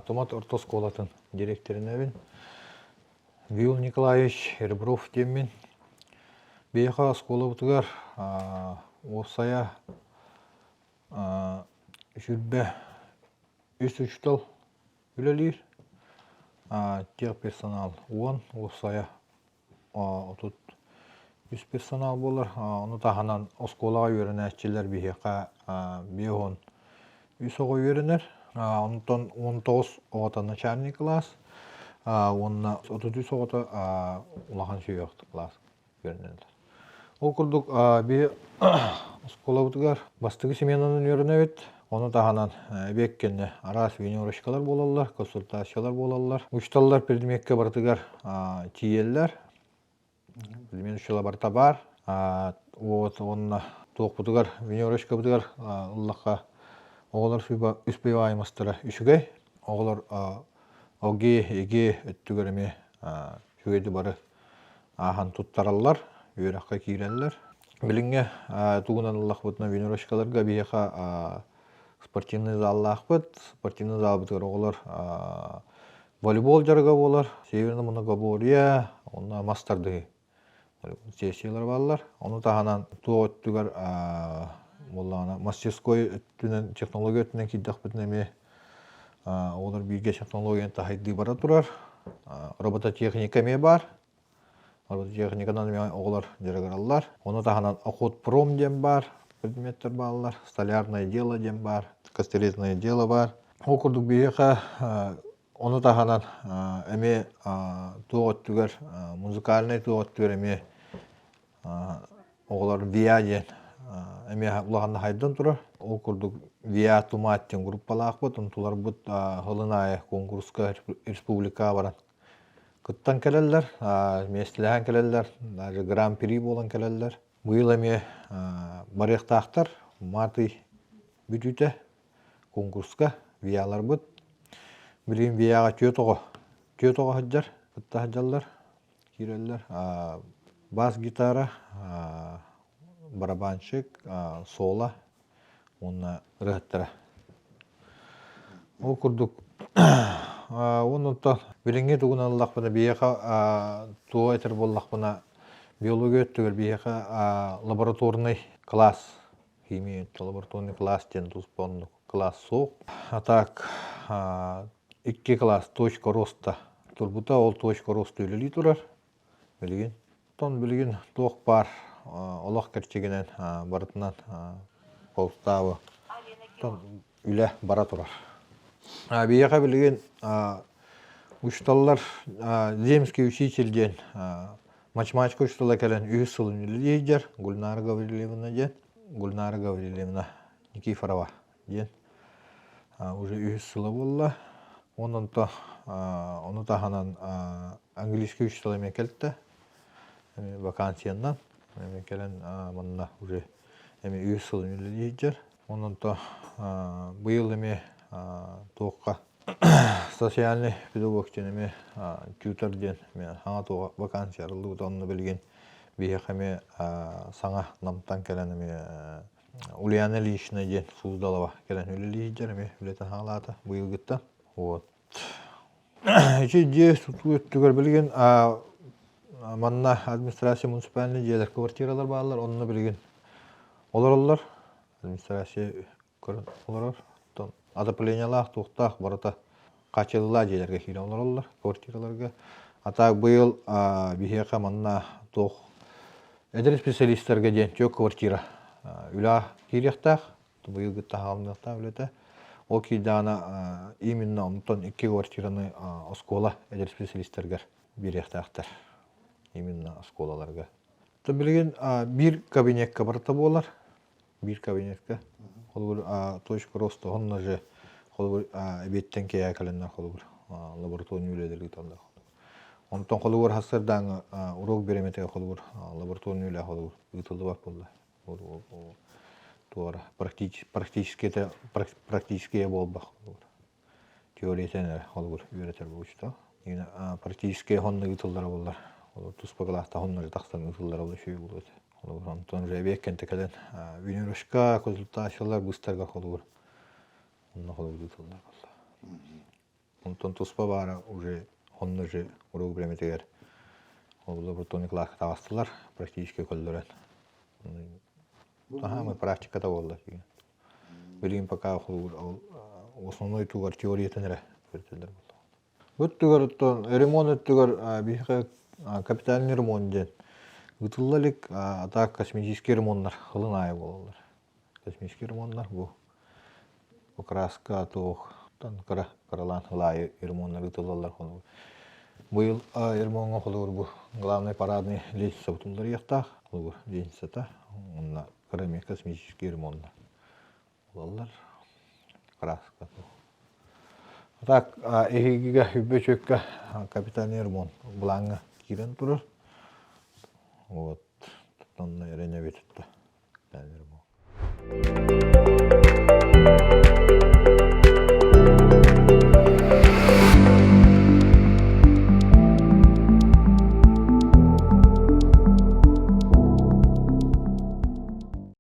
Тумат орто оскуолатын директоринэбин. Вил Николаевич Ребров диэммин. Биһиэхэ оскуолабытыгар уопсайа 23 учуутал үлэлиир. Техперсонал 10, уопсайа 33 персонал буолар. Ону таһынан оскуолаҕа үөрэнээччилэр биһиэхэ 53 оҕо үөрэнэр. Онтон 19 оҕото начальный класс уонна 33 оҕото улахан сүһүөх класс үөрэнэллэр. Ол курдук биһи оскуолабытыгар бастакы сменанан үөрэнэбит. Ону таһынан эбиэт кэннэ араас тренировочкалар буолаллар, консультациялар буолаллар. Учууталлар предмеккэ барытыгар тиийэллэр. Предмет учуутала барыта баар. Вот уонна туохпутугар тренировочкабытыгар ыллахха оҕолор успеваемостара үчүгэй. Оҕолор ОГЭ, ЕГЭ өттүгэр эмиэ үчүгэйдик бары ааһан туттараллар, үөрэххэ киирэллэр. Билиҥҥи тугунан ыллахпытына тренировочкаларга биһиэхэ спортивный заллаахпыт. Спортивный залбытыгар оҕолор волейбол дьарыга буолар, северное многоборье, уонна мас тардыһыы сессиялар бааллар. Ону таһынан туох өттүгэр буоллаҕына мастерской өттүнэн, технология өттүнэн киирдэхпитинэ эмиэ оҕолор бииргэ технологияны таһайдыы бара турар. Робототехника эмиэ баар. Робототехниканан эмиэ оҕолор дьарыгыраллар. Ону таһынан охотпром диэн баар, предметтэр бааллар, столярное дело диэн баар, костерезное дело баар. Ол курдук биһиэхэ ону таһынан эмиэ туох өттүгэр музыкальнай туох өттүгэр эмиэ Оҕолор ВИА диэн эмиэ улаханнык хайдан турар. Ол курдук ВИА Тумат диэн группалаахпыт. Онтуларбыт сылын аайы куонкуруска республикаҕа баран кыттан кэлэллэр, миэстэлэһэн кэлэллэр, даже гран-при буолан кэлэллэр. Быйыл эмиэ барыахтаахтар. Март ый бүтүүтэ куонкуруска ВИАларбыт. Билигин ВИАҕа түөрт оҕо, түөрт оҕо сылдьар, кытта сылдьаллар. Киирэллэр бас-гитара, барабанщик, соло уонна ырыаһыттара. Ол курдук уонна оттон билиҥҥи тугунан ыллахпына биһиэхэ туох этэр буоллахпына биология өттүгэр биһиэхэ лабораторнай класс химия өттө лабораторный класс диэн туспа оннук класс суох. А так икки класс точка роста турбута, ол точка роста үлэлии турар билигин. Оттон билигин туох баар олох кэрчигинэн барытынан полставы үлэ бара турар. Биһиэхэ билигин учууталлар земский учитель диэн математика учуутала кэлэн үһүс сылын үлэлии сылдьар Гульнара Гаврильевна диэн Гульнара Гаврильевна Никифорова диэн уже үһүс сыла буолла. Онон то ону таһынан английский учуутал эмиэ кэлтэ вакансиянан эмиэ кэлэн манна уже эмиэ үһүс сылын үлэлии сылдьар. Онон то быйыл эмиэ туохха социальный педагог диэн эмиэ тьютор диэн эмиэ саҥа туоха вакансия арыллыбыта онно билигин биһиэхэ эмиэ саҥа Намтан кэлэн эмиэ Ульяна Ильинична диэн Суздалова кэлэн үлэлии сылдьар эмиэ үлэтин хаалаата быйылгыттан. Вот. Ити дьиэ тутуу өттүгэр билигин манна администрация муниципальный дьиэлэр квартиралар бааллар, онно билигин олороллор. Администрация көрөн олорор. Оттон отоплениелаах, туохтаах барыта хааччыллаах дьиэлэргэ киирэн олороллор, квартираларга. А так быйыл биһиэхэ манна туох эдэр специалистарга диэн түөрт квартира үлэ киириэхтээх. Быйылгыттан хаалыныахтаах үлэтэ. Ол киирдэҕинэ именно онтон икки квартираны оскуола эдэр специалистарыгар биэриэхтээхтэр. Именно оскуолаларга. Билигин биир кабинекка барыта буолар. Биир кабинетка. Холобур, точка роста, онно же. Холобур, эбиэттэн киэһэ кэлэннэр холобур лаборатория үлэлэри ыыталлар. Онтон холобур сарсыардааҥы уруок бириэмэтигэр холобур лаборатория үлэ холобур ыытыллыбат буолла. Туора практически практически буолбах теориятын эрэ холобур үөрэтэр буолчута. Практически хонно ыытыллара буоллар туспа кылааста хоннору тахсан ыытыллара буолла үчүгэй буолуо этэ. Холобур, онтон уже эбиэт кэнтэ кэлэн тренировка, консультациялар быстарга холобур онно холобур ыытыллар буолла. Онтон туспа баара уже онно уже уруок бириэмэтигэр лабораторный кылааска таҕыстылар, практически көрдөрөн. Аһаамай практиката буолла. Билигин пока холобур основной тугар теориятын эрэ көрдөрөллөр буолла. Бу өттүгэр оттон ремонт өттүгэр биһиэхэ капитальный ремонт диэн ыытылла илик, а так косметический ремоннар хылын аайы буолаллар. Косметический ремоннар бу краска туох кыра кыралаан ылаайы ремоннар ыытыллаллар холобур. Быйыл ремоҥҥа холобур бу главный парадный лестница бутулларыахтаах холобур лестницата уонна кыра эмиэ косметический ремоннар булаллар краска так эһигигэ үбүчүккэ капитальный ремонт былааҥҥа киирэн турар вот онно эрэнэбит капитальный ремонт.